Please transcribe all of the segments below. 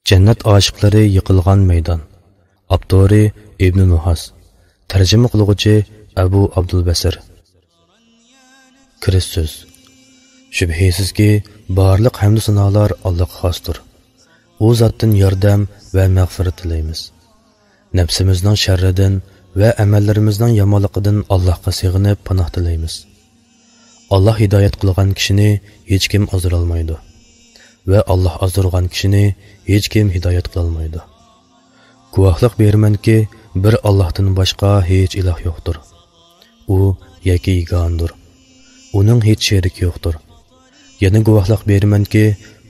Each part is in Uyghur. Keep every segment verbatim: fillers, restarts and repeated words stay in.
جەننەت ئاشىقلىرى يىقىلغان مەيدان. ئاپتورى ئىبنى نۇھاس. تەرجىمە قىلغۇچى ئەبۇ ئابدۇلبەسىر. كىرىش سۆز. شۈبھىسىزكى، بارلىق ھەمدۇ سانالار ئاللاغا خاستۇر. ئۇ زاتتىن ياردەم ۋە مەغپىرەت تىلەيمىز. نەپسىمىزنىڭ شەررىدىن ۋە ئەمەللىرىمىزنىڭ يامانلىقىدىن ئاللاھقا سېغىنىپ پاناھ تىلەيمىز. ئاللاھ ھىدايەت قىلغان كىشىنى ھېچكىم ئازدۇرالمايدۇ ۋە ئاللاھ ئازدۇرغان كىشىنى ھېچكىم ھىدايەت قىلالمايدۇ. گۇۋاھلىق بېرىمەنكى، بىر ئاللاھتىن باشقا ھېچ ئىلاھ يوقتۇر. ئۇ يەككە يېگانىدۇر. ئۇنىڭ ھېچ شېرىكى يوقتۇر. يەنە گۇۋاھلىق بېرىمەنكى،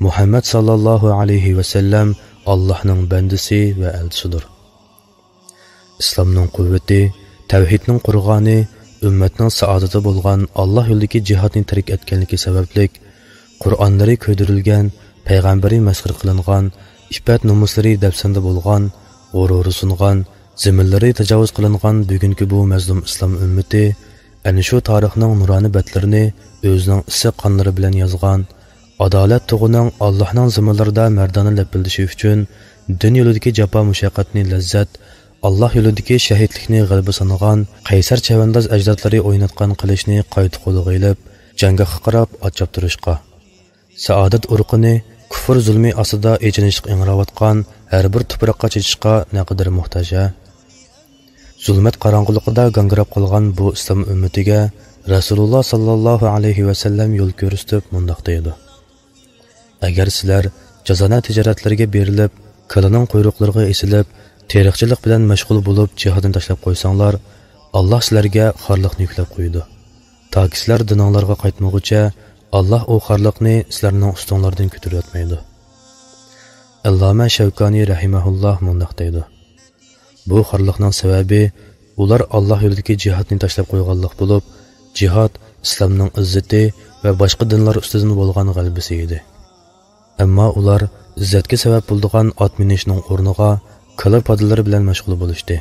مۇھەممەد ساللاللاھۇ ئەلەيھى ۋەسەللەم ئاللاھنىڭ بەندىسى ۋە ئەلچىسىدۇر. ئىسلامنىڭ قۇۋۋىتى، تەۋھىدنىڭ قۇرغانى، ئۈممەتنىڭ سائادىتى بولغان ئاللاھ يولىدىكى جىھادنى تەرك ئەتكەنلىكى سەۋەبلىك، قۇرئانلىرى كۆيدۈرۈلگەن، پەيغەمبىرى مەسخىرە قىلىنغان، ئىپپەت-نومۇسلىرى دەپسەندە بولغان، غۇرۇرى سۇنغان، زېمىنلىرى تاجاۋۇز قىلىنغان بۈگۈنكى بۇ مەزلۇم ئىسلام ئۈممىتى ئەنە شۇ تارىخنىڭ نۇرانە بەتلىرىنى ئۆزىنىڭ ئىسسىق قانلىرى بىلەن يازغان، ئادالەت تۇغىنىڭ ئاللاھنىڭ زېمىنلىرىدا مەردانە لەپىلدىشى ئۈچۈن دىن يولىدىكى جاپا-مۇشەققەتنى لەززەت، ئاللاھ يولىدىكى شەھىدلىكنى غەلىبە سانىغان قەيسەر چەۋەنداز ئەجدادلىرى ئويناتقان قىلىچنى قايتا قولىغا ئېلىپ، جەڭگاھقا قاراپ ئات چاپتۇرۇشقا، سائادەت ئۇرۇقىنى كۇفر زۇلمى ئاستىدا ئېچىنىشلىق ئىڭراۋاتقان ھەر بىر تۇپراققا چېچىشقا نەقەدەر موھتاج ھە! زۇلمەت قاراڭغۇلۇقىدا گاڭگىراپ قالغان بۇ ئىسلام ئۈممىتىگە رەسۇلۇللاھ ساللاللاھۇ ئەلەيھى ۋەسەللەم يول كۆرسىتىپ مۇنداق دەيدۇ: ئەگەر سىلەر جازانە تىجارەتلەرگە بېرىلىپ، كالىنىڭ قۇيرۇقلىرىغا ئېسىلىپ، تېرىقچىلىق بىلەن مەشغۇل بولۇپ جىھادنى تاشلاپ قويساڭلار، ئاللاھ سىلەرگە خارلىقنى يۈكلەپ قويىدۇ. تاكى سىلەر دىنىڭلارغا قايتمىغۇچە، ئاللاھ ئۇ خارلىقنى سىلەرنىڭ ئۈستۈڭلاردىن كۆتۈرۈۋەتمەيدۇ. ئەللامە شەۋكانى رەھىمەھۇللاھ مۇنداق دەيدۇ: بۇ خارلىقنىڭ سەۋەبى ئۇلار ئاللاھ يولىدىكى جىھادنى تاشلاپ قويغانلىق بولۇپ، جىھاد ئىسلامنىڭ ئىززىتى ۋە باشقا دىنلار ئۈستىدىن بولغان غەلىبىسى ئىدى. ئەمما ئۇلار ئىززەتكە سەۋەب بولىدىغان ئات مىنىشنىڭ ئورنىغا كالا پادىلىرى بىلەن مەشغۇل بولۇشتى.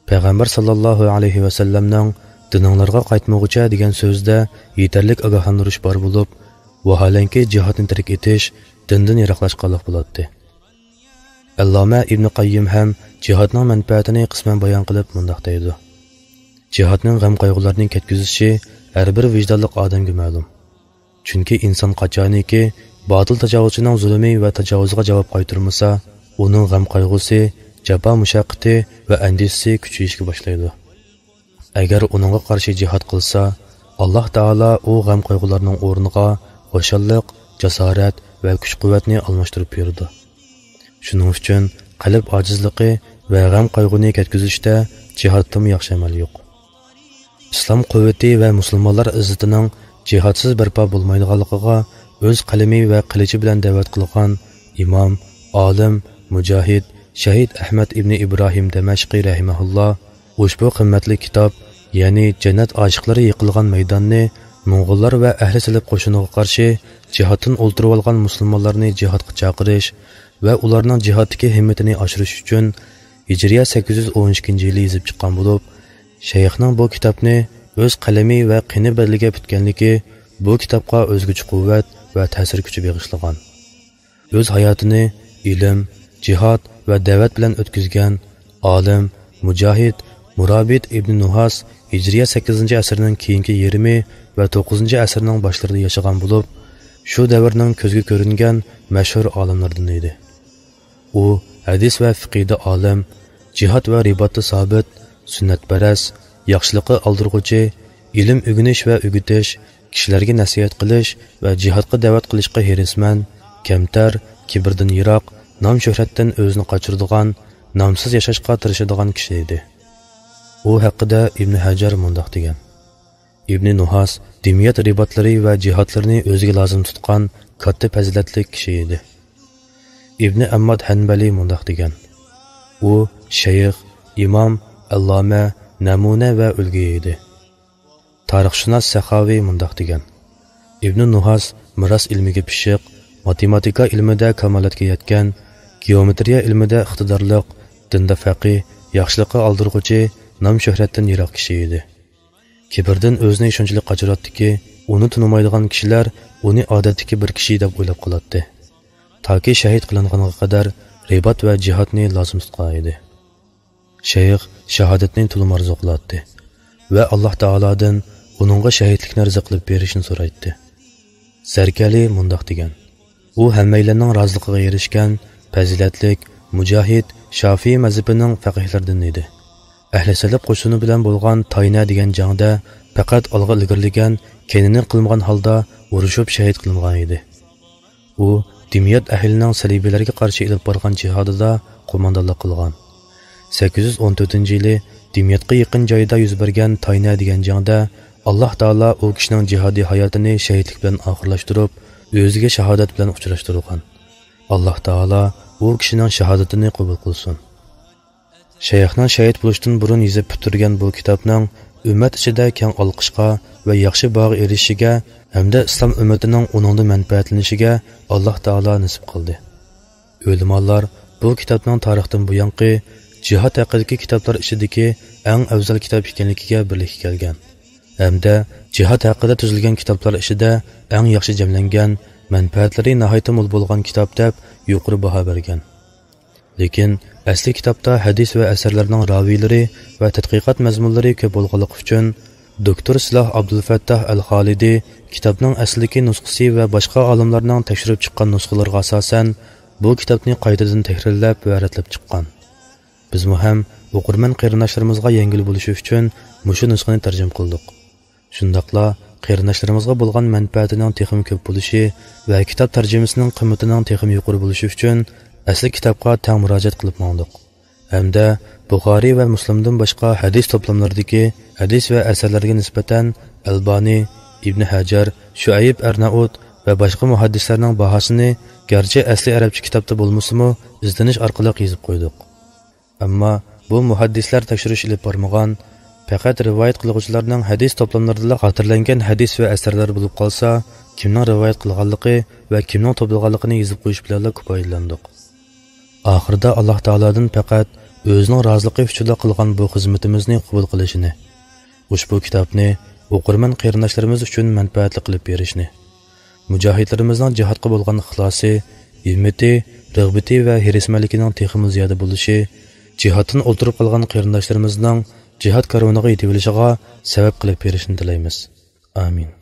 پەيغەمبەر ساللاللاھۇ ئەلەيھى ۋەسەللەمنىڭ «دىنىڭلارغا قايتمىغۇچە» دېگەن سۆزىدە يېتەرلىك ئاگاھلاندۇرۇش بار بولۇپ، ۋاھالەنكى جىھادنى تەرك ئېتىش دىندىن يىراقلاشقانلىق بولاتتى. ئەللامە ئىبنى قەييىم ھەم جىھادنىڭ مەنپەئەتىنى قىسمەن بايان قىلىپ مۇنداق دەيدۇ: جىھادنىڭ غەم-قايغۇلارنى كەتكۈزۈشى ھەر بىر ۋىجدانلىق ئادەمگە مەلۇم. چۈنكى ئىنسان قاچانكى باتىل تاجاۋۇزچىنىڭ زۇلۇمى ۋە تاجاۋۇزىغا جاۋاب قايتۇرمىسا، ئۇنىڭ غەم-قايغۇسى، جاپا-مۇشەققىتى ۋە ئەندىشىسى كۈچىيىشكە باشلايدۇ. ئەگەر ئۇنىڭغا قارشى جىھاد قىلسا، ئاللاھ تائالا ئۇ غەم-قايغۇلارنىڭ ئورنىغا خۇشاللىق، جاسارەت ۋە كۈچ-قۇۋۋەتنى ئالماشتۇرۇپ بېرىدۇ. شۇنىڭ ئۈچۈن قەلب ئاجىزلىقى ۋە غەم-قايغۇنى كەتكۈزۈشتە جىھادتىنمۇ ياخشى ئەمەل يوق. ئىسلام قۇۋۋىتى ۋە مۇسۇلمانلار ئىززىتىنىڭ جىھادسىز بەرپا بولمايدىغانلىقىغا ئۆز قەلىمى ۋە قىلىچى بىلەن دەۋەت قىلغان ئىمام، ئالىم، مۇجاھىد، شەھىد ئەھمەد ئىبنى ئىبراھىم دەمەشقى رەھىمەھۇللا ئۇشبۇ قىممەتلىك كىتاب، يەنى جەننەت ئاشىقلىرى يىقىلغان مەيداننى موڭغۇللار ۋە ئەھلى سېلىپ قوشۇنىغا قارشى جىھادتىن ئولتۇرۇۋالغان مۇسۇلمانلارنى جىھادقا چاقىرىش ۋە ئۇلارنىڭ جىھادتىكى ھىممىتىنى ئاشۇرۇش ئۈچۈن ھىجرىيە سەككىز يۈز ئون ئىككىنچى يىلى يېزىپ چىققان بولۇپ، شەيخنىڭ بۇ كىتابنى ئۆز قەلىمى ۋە قېنى بەدىلىگە پۈتكەنلىكى بۇ كىتابقا ئۆزگىچە قۇۋۋەت ۋە تەسىر كۈچى بېغىشلىغان. ئۆز ھاياتىنى ئىلىم، جىھاد ۋە دەۋەت بىلەن ئۆتكۈزگەن ئالىم، مۇجاھىد، مۇرابىت ئىبنى نۇھاس ھىجرىيە سەككىزىنچى ئەسىرنىڭ كېيىنكى يېرىمى ۋە توققۇزىنچى ئەسىرنىڭ باشلىرىدا ياشىغان بولۇپ، شۇ دەۋرنىڭ كۆزگە كۆرۈنگەن مەشھۇر ئالىملىرىدىن ئىدى. ئۇ ھەدىس ۋە فىقىدا ئالىم، جىھاد ۋە رىباتتا سابىت، سۈننەتپەرەس، ياخشىلىققا ئالدىرىغۇچى، ئىلىم ئۆگىنىش ۋە ئۆگىتىش، كىشىلەرگە نەسىھەت قىلىش ۋە جىھادقا دەۋەت قىلىشقا ھېرىسمەن، كەمتەر، كىبىردىن يىراق، نام-شۆھرەتتىن ئۆزىنى قاچۇرىدىغان، نامسىز ياشاشقا تىرىشىدىغان كىشى ئىدى. ئۇ ھەققىدە ئىبنى ھەجەر مۇنداق دېگەن: ئىبنى نۇھاس دىمىيەت رىباتلىرى ۋە جىھادلىرىنى ئۆزىگە لازىم تۇتقان كاتتا پەزىلەتلىك كىشى ئىدى. ئىبنى ئەمماد ھەنبەلى مۇنداق دېگەن: ئۇ شەيخ، ئىمام، ئەللامە، نەمۇنە ۋە ئۈلگە ئىدى. تارىخشۇناس سەخاۋى مۇنداق دېگەن: ئىبنى نۇھاس مىراس ئىلمىگە پىششىق، ماتېماتىكا ئىلمىدە كامالەتكە يەتكەن، گېئومېترىيە ئىلمىدە ئىقتىدارلىق، دىندا پەقىھ، ياخشىلىققا ئالدىرىغۇچى، نام-شۆھرەتتىن يىراق كىشى ئىدى. كىبىردىن ئۆزىنى شۇنچىلىك قاچۇراتتىكى، ئۇنى تونۇمايدىغان كىشىلەر ئۇنى ئادەتتىكى بىر كىشى دەپ ئويلاپ قالاتتى. تاكى شەھىد قىلىنغانغا قەدەر رىبات ۋە جىھادنى لازىم تۇتقان ئىدى. شەيخ شاھادەتنى تولىمۇ ئارزۇ قىلاتتى ۋە ئاللاھ تائالادىن ئۇنىڭغا شەھىدلىكنى رىزق قىلىپ بېرىشنى سورايتتى. زەركەلى مۇنداق دېگەن: ئۇ ھەممەيلەننىڭ رازىلىقىغا ئېرىشكەن پەزىلەتلىك، مۇجاھىد، شافىئىي مەزھىپىنىڭ فەقىھلىرىدىن ئىدى. ئەھلى سەلەپ قوشۇنى بىلەن بولغان تاينە دېگەن جەڭدە پەقەت ئالغا ئىلگىرىلىگەن، كەينىنى قىلمىغان ھالدا ئۇرۇشۇپ شەھىد قىلىنغان ئىدى. ئۇ دىميەت ئەھلىنىڭ سەلىبىيلەرگە قارشى ئېلىپ بارغان جىھادىدا قوماندانلىق قىلغان. سەككىز يۈز ئون تۆتىنچى يىلى دىميەتقا يېقىن جايدا يۈز بەرگەن تاينە دېگەن جەڭدە ئاللاھ تائالا ئۇ كىشىنىڭ جىھادىي ھاياتىنى شەھىدلىك بىلەن ئاخىرلاشتۇرۇپ، ئۆزىگە شاھادەت بىلەن ئۇچراشتۇرغان. ئاللاھ تائالا ئۇ كىشىنىڭ شاھادىتىنى قوبۇل قىلسۇن. شەيخنىڭ شەھىت بولۇشتىن بۇرۇن يېزىپ پۈتتۈرگەن بۇ كىتابنىڭ ئۈممەت ئىچىدە كەڭ ئالقىشقا ۋە ياخشى باھاغا ئېرىشىشىگە ھەمدە ئىسلام ئۈممىتىنىڭ ئۇنىڭدىن مەنپەئەتلىنىشىگە ئاللاھ تائالا نېسىپ قىلدى. ئۆلىمالار بۇ كىتابنىڭ تارىختىن بۇيانقى جىھاد ھەققىدىكى كىتابلار ئىچىدىكى ئەڭ ئەۋزەل كىتاب ئىكەنلىكىگە بىرلىككە كەلگەن ھەمدە جىھاد ھەققىدە تۈزۈلگەن كىتابلار ئىچىدە ئەڭ ياخشى جەملەنگەن، مەنپەئەتلىرى ناھايىتى مول بولغان كىتاب دەپ يۇقىرى باھا بەرگەن. لېكىن ئەسلى كىتابتا ھەدىس ۋە ئەسەرلەرنىڭ راۋىيلىرى ۋە تەتقىقات مەزمۇنلىرى كۆپ بولغانلىقى ئۈچۈن، دوكتور سىلاھ ئابدۇلفەتتاھ ئەل خالىدى كىتابنىڭ ئەسلىدىكى نۇسخىسى ۋە باشقا ئالىملارنىڭ تەكشۈرۈپ چىققان نۇسخىلىرىغا ئاساسەن، بۇ كىتابنى قايتىدىن تەھرىرلەپ ۋە رەتلەپ چىققان. بىزمۇ ھەم ئوقۇرمەن قېرىنداشلىرىمىزغا يەڭگىل بولۇشى ئۈچۈن مۇشۇ نۇسخىنى تەرجىمە قىلدۇق. شۇنداقلا قېرىنداشلىرىمىزغا بولغان مەنپەئەتىنىڭ تېخىمۇ كۆپ بولۇشى ۋە كىتاب تەرجىمىسىنىڭ قىممىتىنىڭ تېخىمۇ يۇقىرى بولۇشى ئۈچۈن ئەسلى كىتابقا تەڭ مۇراجىئەت قىلىپ ماڭدۇق. ھەمدە بۇخارىي ۋە مۇسلىمدىن باشقا ھەدىس توپلاملىرىدىكى ھەدىس ۋە ئەسەرلەرگە نىسبەتەن ئەلبانى، ئىبنى ھەجەر، شۇئەيب ئەرنائۇت ۋە باشقا مۇھەددىسلەرنىڭ باھاسىنى گەرچە ئەسلى ئەرەبچە كىتابتا بولمىسىمۇ ئىزدىنىش ئارقىلىق يېزىپ قويدۇق. ئەمما بۇ مۇھەددىسلەر تەكشۈرۈش ئېلىپ بارمىغان، پەقەت رىۋايەت قىلغۇچىلارنىڭ ھەدىس توپلاملىرىدىلا خاتىرىلەنگەن ھەدىس ۋە ئەسەرلەر بولۇپ قالسا، كىمنىڭ رىۋايەت قىلغانلىقى ۋە كىمنىڭ توپلىغانلىقىنى يېزىپ قويۇش بىلەنلا كۇپايىلاندۇق. ئاخىرىدا ئاللاھ تائالادىن پەقەت ئۆزىنىڭ رازىلىقى ئۈچۈنلا قىلغان بۇ خىزمىتىمىزنى قوبۇل قىلىشىنى، ئۇشبۇ كىتابنى ئوقۇرمەن قېرىنداشلىرىمىز ئۈچۈن مەنپەئەتلىك قىلىپ بېرىشنى، مۇجاھىدلىرىمىزنىڭ جىھادقا بولغان ئىخلاسى، ھىممىتى، رىغبىتى ۋە ھېرىسمەنلىكىنىڭ تېخىمۇ زىيادە بولۇشى، جىھادتىن ئولتۇرۇپ قالغان قېرىنداشلىرىمىزنىڭ جىھاد كارۋىنىغا يېتىۋېلىشىغا سەۋەب قىلىپ بېرىشىنى تىلەيمىز. ئامىن.